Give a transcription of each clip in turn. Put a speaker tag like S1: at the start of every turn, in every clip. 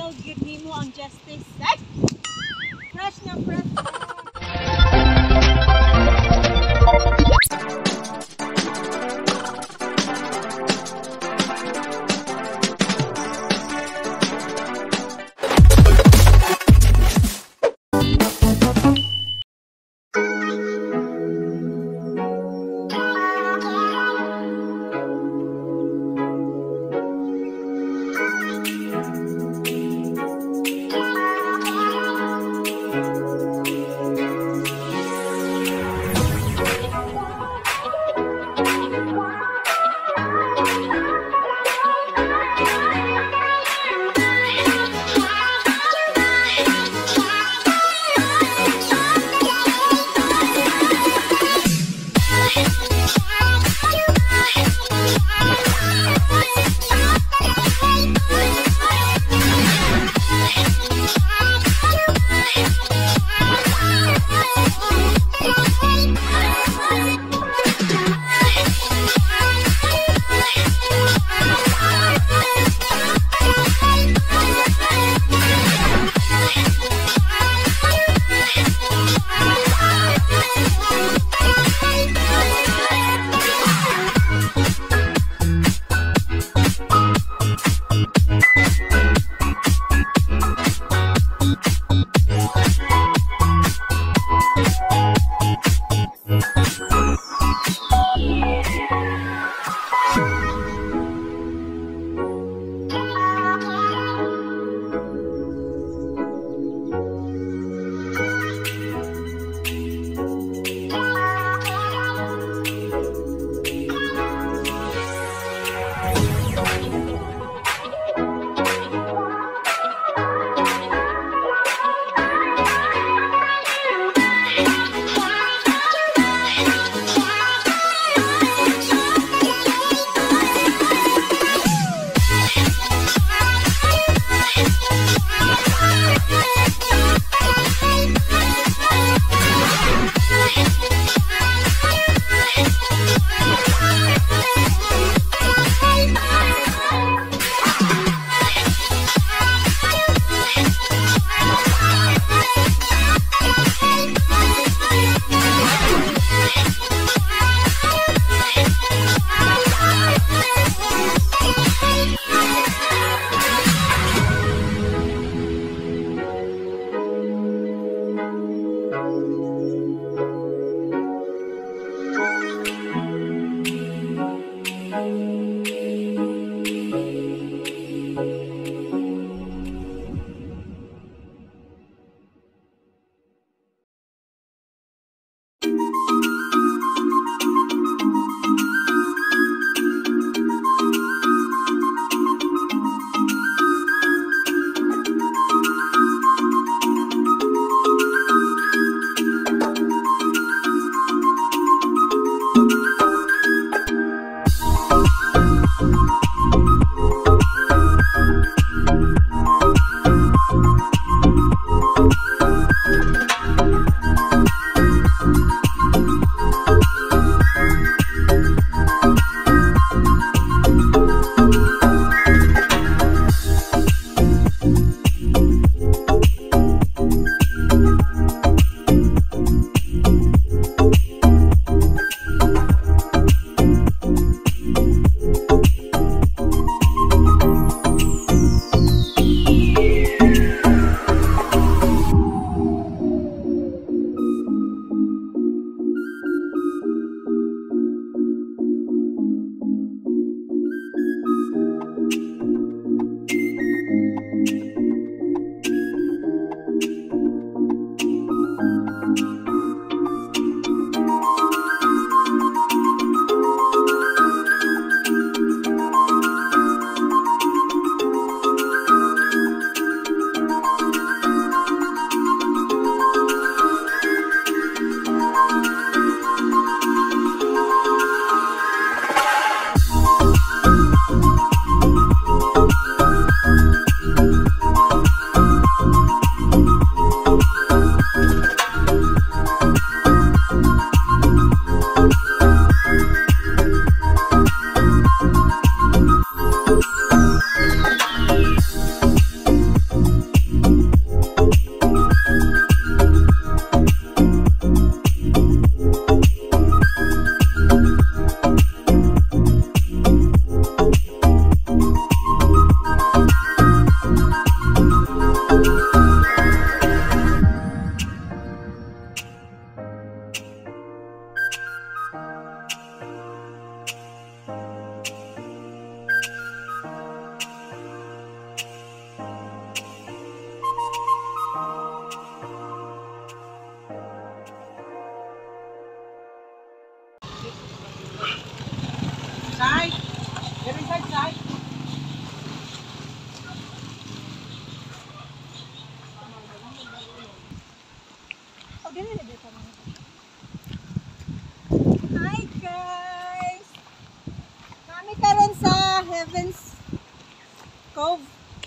S1: Ma-feel gyud nimo ang justice. Ay! Fresh na fresh.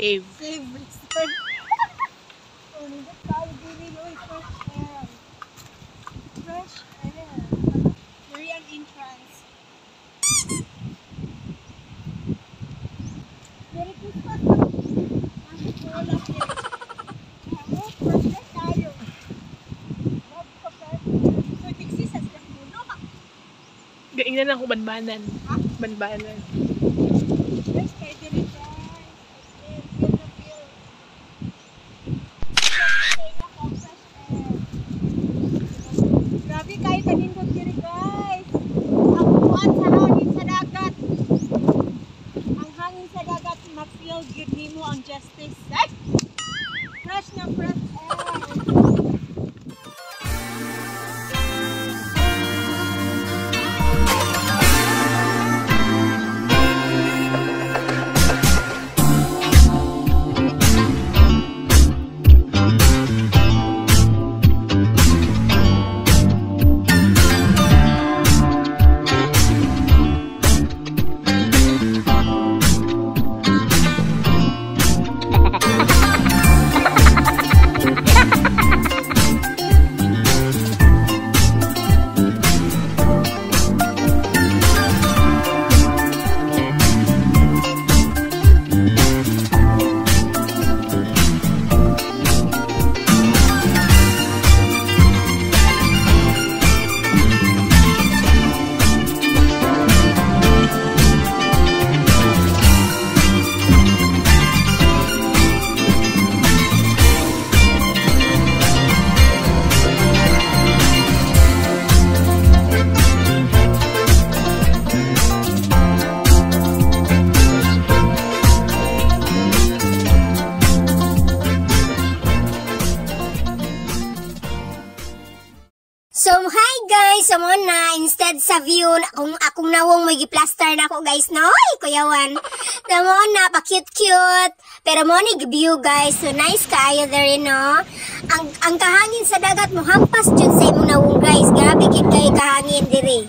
S2: Cave.
S1: Cave resort. Oh, nindot kaayo diri, oy, fresh air. Fresh air. Diri ang entrance. Merry Christmas! Ang wala. Oh, fresh air tayo. Love ko fresh air. So, tiksi sa puno.
S2: Gaingnan ako banbanan.
S1: Ha?
S2: Banbanan.
S1: Fresh kayo diri, guys. As in, feel na feel. Fresh air. Grabe kayo kanindot diri, guys. Ang kuan sa hangin sa dagat. Ang hangin sa dagat, ma-feel gyud nimo ang justice. Ay! Fresh na fresh air.
S3: So, hi guys! So, mo na, instead sa view, kung akong nawong may giplaster na ako guys, no? Ay, kuyawan. So, mo na, pa cute-cute. Pero mo ni view guys. So, nice kaayo there, no? Ang kahangin sa dagat mo, hampas jud sa imong nawong guys. Grabe gid kay kahangin diri.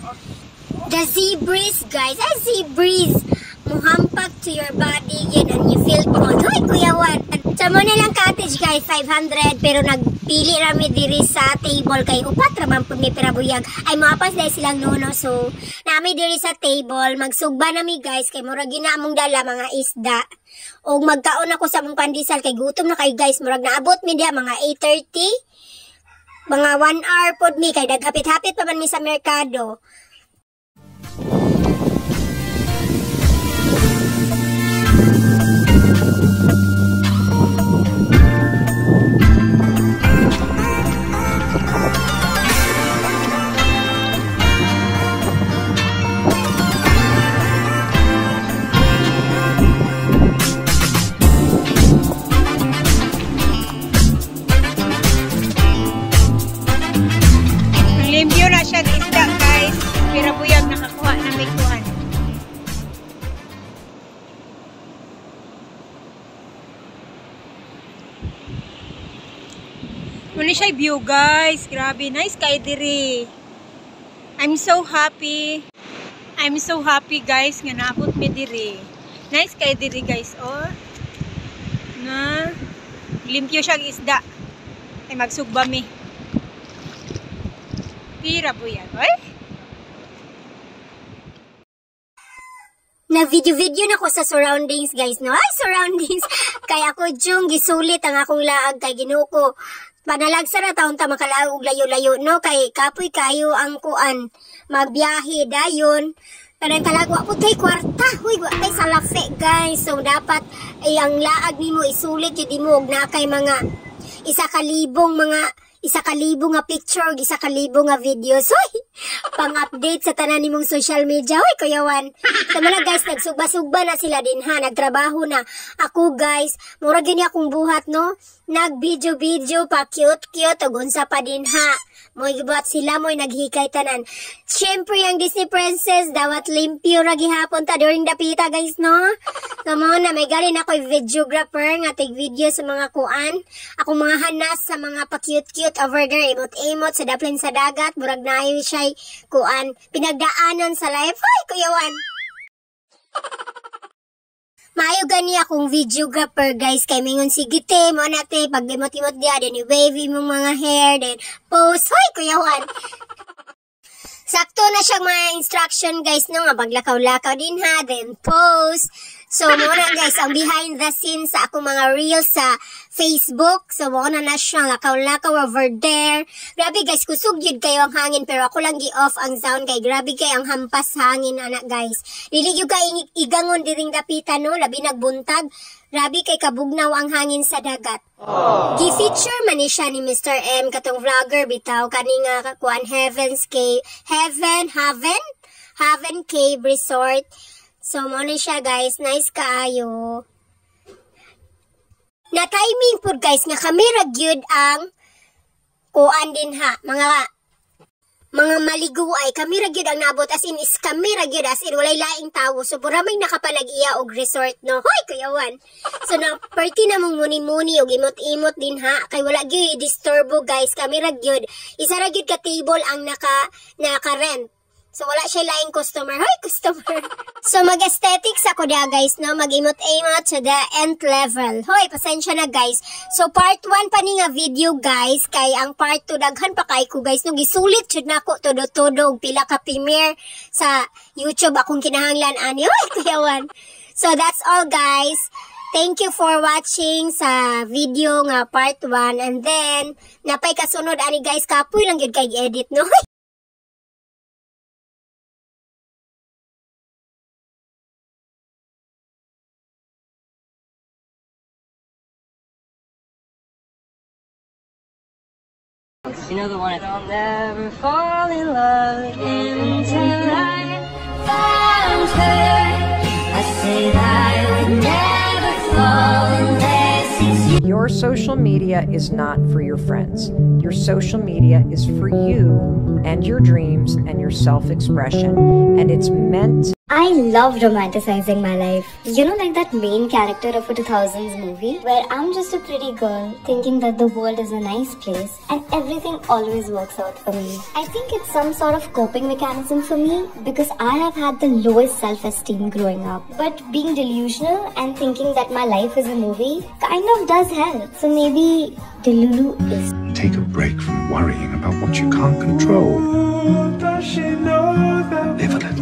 S3: The sea breeze guys. Ay, sea breeze. Muhampak to your body yun and you feel cold. Hoy, kuyawan. So, mo na lang cottage guys, 500. Pero nagpili rami diri sa table kay upat raman pud mi pirabuyag. Ay, maapas dahil silang nono. So, nami diri sa table. Magsugba nami guys kay murag gina among dala mga isda. Og magkaon ako sa among pandesal kay gutom na kayo guys. Murag naabot mi diha mga 8:30. Mga 1 hour pod mi kay daghapit-hapit pa man mi sa merkado.
S1: Limpyo na siya isda guys. Pero buyag nakakuha na may kuhan. Muna siya view guys. Grabe. Nice kay diri. I'm so happy. I'm so happy guys nga naabot mi diri. Nice kay diri guys. Oh. Na limpyo siya isda. Ay magsugba mi. Pira buyag, oy.
S3: Na video-video na ko sa surroundings guys, no? Ay, surroundings. Kay ako jung gisulit ang akong laag kay Ginoo ko. Panalagsa na taon ta makalaag og layo-layo, no? Kay kapoy kayo ang kuan magbiyahe dayon. Kanang kalag wa po tay kwarta. Huy, wa tay salafe guys. So dapat ay ang laag nimo isulit jud nimo og naa kay mga 1,000 nga picture, 1,000 nga videos. Hoy, pang-update sa tanan nimong social media. Hoy, kuyawan. Sa mga guys, nagsugba-sugba na sila din ha. Nagtrabaho na. Ako guys, murag yun akong buhat, no? Nag-video-video pa, cute-cute, ug unsa pa din ha. Mo'y gibuhat sila, mo'y naghikay tanan. Siyempre, ang Disney Princess, dawat limpyo ra gihapon ta during dapita, guys, no? So, mo na, may galing ako'y videographer nga tig video sa mga kuan. Akong mga hanas sa mga pa-cute-cute over there, imot-imot sa daplin sa dagat, murag naayo siya'y kuan. Pinagdaanan sa life. Ay, kuyawan! Maayo gani akong videographer, guys, kay mingon, "Sige te, mo na te, pag imot-imot diya, then i-wave imong mga hair, then pose." Hoy, kuyawan. Sakto na siyang mga instruction, guys, no, nga paglakaw-lakaw din ha, then post. So mo na guys, ang behind the scenes sa akong mga reels sa Facebook. So mo na na siya, lakaw-lakaw over there. Grabe guys, kusog yun kayo ang hangin, pero ako lang gi-off ang sound kay grabe kay ang hampas hangin ana, guys. Dili gyud kay igangon diring dapita, no, labi nagbuntag. Grabe kay kabugnaw ang hangin sa dagat. Gi-feature man ni siya ni Mr. M katong vlogger bitaw kani nga kuan, Heaven's Cave, Heaven Haven Haven Cave Resort. So mo ni siya guys, nice kaayo. Na timing pud guys nga kami ra gyud ang kuan din ha, mga maligo ay kami ra gyud ang nabot, as in is kami ra gyud, as in walay laing tawo. So mura may nakapanag-iya og resort, no. Hoy kuyawan. So na perti na mong muni-muni og imot-imot din ha kay wala gyud disturbo guys, kami ra gyud, isa ra gyud ka table ang naka rent. So, wala siya laing customer. Hoy, customer! So, mag-aesthetics ako da, guys, no? Mag-imot-imot to the nth level. Hoy, pasensya na, guys. So, part 1 pa ni nga video, guys. Kay ang part 2, daghan pa kay ko, guys. No, gisulit jud nako todo-todo. Pila ka premiere sa YouTube akong kinahanglan ani. Hoy, kuyawan. So, that's all, guys. Thank you for watching sa video nga part 1. And then, napay kasunod ani, guys. Kapoy lang yun kay edit, no?
S4: You know the one, I'll never fall in love until I found her. I said I would never fall unless it's you.
S5: Your social media is not for your friends. Your social media is for you and your dreams and your self expression. And it's meant
S6: I love romanticizing my life. Like that main character of a 2000s movie where I'm just a pretty girl thinking that the world is a nice place and everything always works out for me. I think it's some sort of coping mechanism for me because I have had the lowest self-esteem growing up. But being delusional and thinking that my life is a movie kind of does help. So maybe Delulu is
S7: Take a break from worrying about what you can't control. Live a little.